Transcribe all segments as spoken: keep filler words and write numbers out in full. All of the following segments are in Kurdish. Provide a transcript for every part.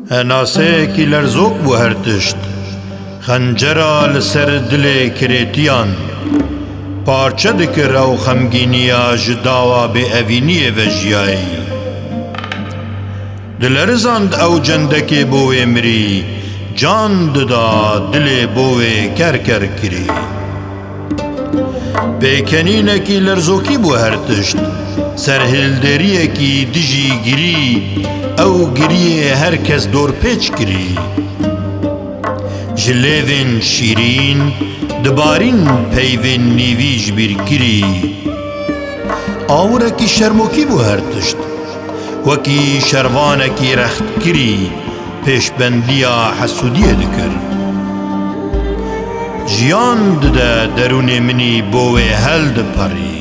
Henaseyekî lerzok bû her tişt. Xencera li ser dilê kirêtiyan parçe dikir ew xemgîniya ji dawa bêevîniyê vejiyayî. Dilerizand ew cendekê bo wê mirî, can dida dilê bo wê kerker kirî. Pêkenînekî lerzokî bû her tişt, serhilderiyekî dijî girî, ew giriyê her kes dorpêç kirî. Ji lêvên şîrîn dibarîn peyvên nîvî ji bîr kirî. Awirekî şermokî bû her tişt, wekî şervanekî rextkirî pêşbendiya hesûdiyê dikir. Jiyan dide derûnê minî bo wê heldiperî.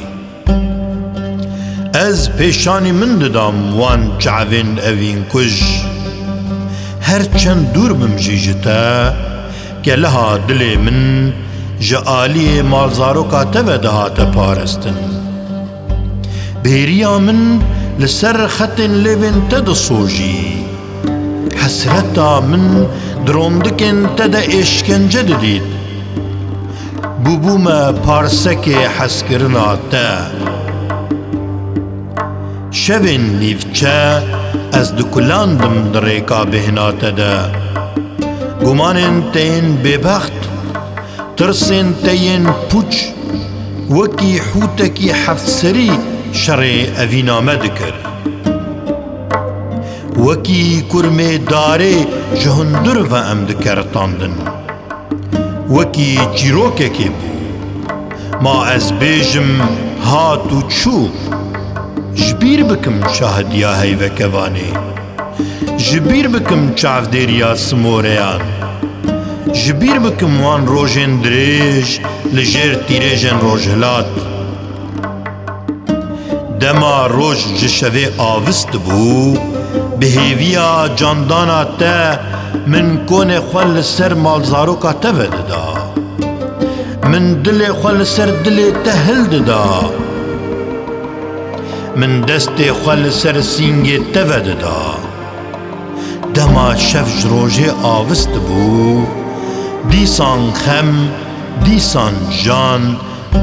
Ez pêşanî min didam wan çavên evîn kuj. Her çend dûr bim jî ji te, keleha dilê min ji aliyê malzaroka te ve dihate parestin. Bêriya min li ser xetên lêvên te disojî. Hesreta min di rondikên te de êşkence didît. Bûbûme parsekê hezkirina te. Şevên nîvçe ez dikulandim di rêka bêhna te de. Gumanên te yên bêbext, tirsên te yên pûç, wekî hûtekî heftserî şerê evîna me dikir. Wekî kurmê darê ji hundir ve em dikertandin. Wekî çîrokekê bû. Ma ez bêjim, hat û çû. Ji bîr bikim şahidiya heyvekevanê. Ji bîr bikim çavdêriya simoreyan. Ji bîr bikim wan rojên dirêj li jêr tîrêjên rojhilat. Dema roj ji şevê avist dibû, bi hêviya candana te min konê xwe li ser malzaroka te vedida. Min dilê xwe li ser dilê te hildida. Min destê xwe li ser sîngê te vedida. Dema şev ji rojê avist dibû, dîsan xem, dîsan can,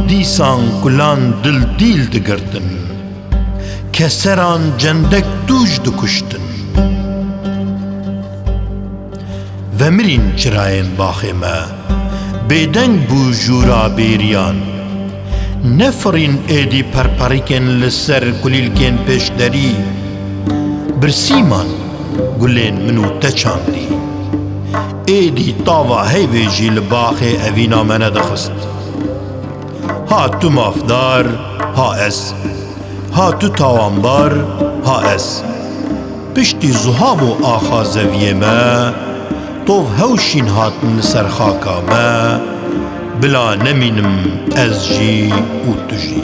dîsan kulan dil dîl digirtin. Keseran cendek tûj dikuştin. Vemirîn çirayên baxê me, bêdeng bû jûra bêriyan. Nefirîn êdî perperîkên li ser kulîlkên pêşderî. Birsîman gulên min û te çandî. Êdî tava heyvê jî li baxê evîna me nedixist. Ha tu mafdar, ha ez. Ha tu tawanbar, ha ez. Piştî zuhab û axa zeviyê me, tov hewşîn hatin li ser xaka me, bila nemînim ez jî û tu jî.